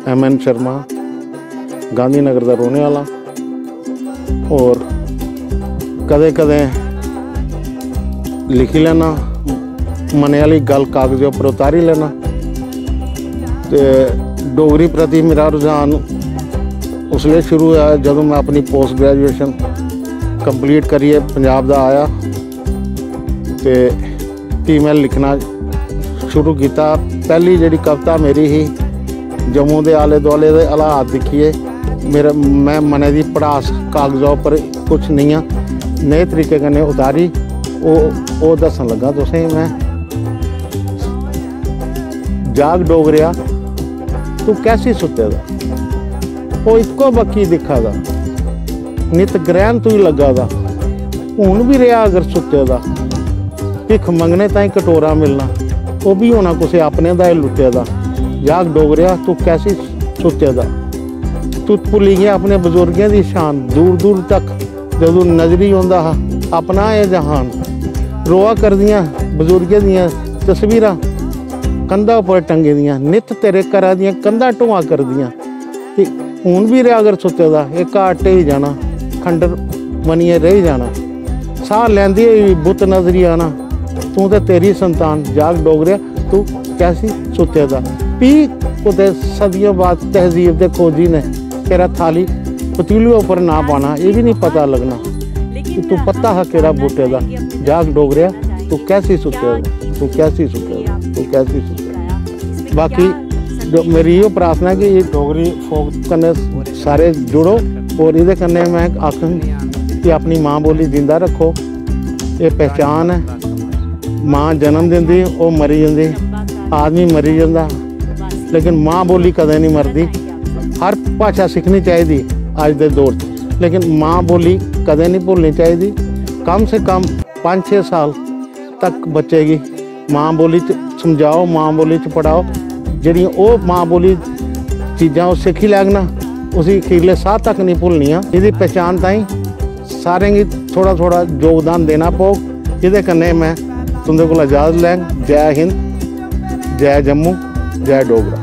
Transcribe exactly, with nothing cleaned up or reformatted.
M N Sharma, Gandhinagar दा रौह्ने आह्ला। होर कदें कदें लिखी लैना, मनै आह्ली गल्ल कागज़ै उप्पर उतारी लैना। ते डोगरी प्रति मेरा रुझान उसलै शुरू होआ जदूं में अपनी पोस्ट ग्रेजुएशन कंप्लीट करियै पंजाब दा आया ते फ्ही में लिखना शुरू कीता। पैह्ली जेह्ड़ी कविता मेरी ही, जम्मू दे आले दुआले दे हालात दिक्खियै मेरे, में मनै दी भड़ास कागज़ा उप्पर कुछ नेहियां नए तरीके कन्नै उतारी। ओह् ओह् दस्सन लगा तुसें गी में। जाग डोगरेआ, तू कैसी सुत्ते दा? ओह् इक्को बक्खी दिक्खा दा, नित ग्रैह्न तुई लग्गा दा। हून बी रेहा अगर सुत्ते दा, भिक्ख मंगने ताईं कटोरा मिलना, ओह् बी होना कुसै अपने दा गै लुट्टे दा। जाग डोगरेआ, तू कैसी सुत्ते दा? तू भुल्ली गेआ अपने बजुर्गें दी शान। दूर दूर तक जदूं नजरी औंदा हा अपना एह् जहान। रोआ करदियां बजुर्गें दियां तस्वीरां कंधा उप्पर टंगी दियां, नित तेरे घरा दियां कंधां ढोआ करदियां। ते हून बी रेहा अगर सुत्ते दा, एह् घाट ढेई जाना, खंडर बनियै रेही जाना। साह् लैंदे होई बी बुत्त नजरी आना। तूं ते तेरी संतान, जाग डोगरेआ, तू कैसी सुत्ते दा? फ्ही कुतै सदियों बाद तहजीब दे खोजी ने तेरा थाली पतीलू उप्पर ना पाना, एह् बी निं पता लग्गना कि तू पत्ता हा केह्ड़ा बूह्टे दा। जाग डोगरेआ, तू कैसी सुत्ते दा, तू कैसी सुत्ते दा, तू कैसी सुत्ते दा। बाकी जो मेरी इहो प्रार्थना कि डोगरी फोक कन्नै सारे जुड़ो, और एह्दे कन्नै में आखङ कि अपनी मां बोली जिंदा रक्खो। एह् पहचान ऐ। मां जन्म दिंदी, ओह् मरी जंदी, आदमी मरी जंदा, लेकिन मां बोली कदें नहीं मरदी। हर भाशा सीखनी चाहिदी अज्ज दे दौर च, लेकिन मां बोली कदें नहीं भुल्लनी चाहिदी। कम से कम पंज छे साल तक बच्चे गी मां बोली च समझाओ, मां बोली च पढ़ाओ। जेह्ड़ियां ओह् मां बोली चीजां ओह् सिक्खी लैग ना, उसी खीरले साह् तक नहीं भुल्लनियां। एह्दी पहचान ताईं सारें गी थोह्ड़ा थोह्ड़ा योगदान देना पौग। एह्दे कन्नै में तुं'दे कोला इजाजत लैङ। जै हिंद, जै जम्मू, जै डोगरा।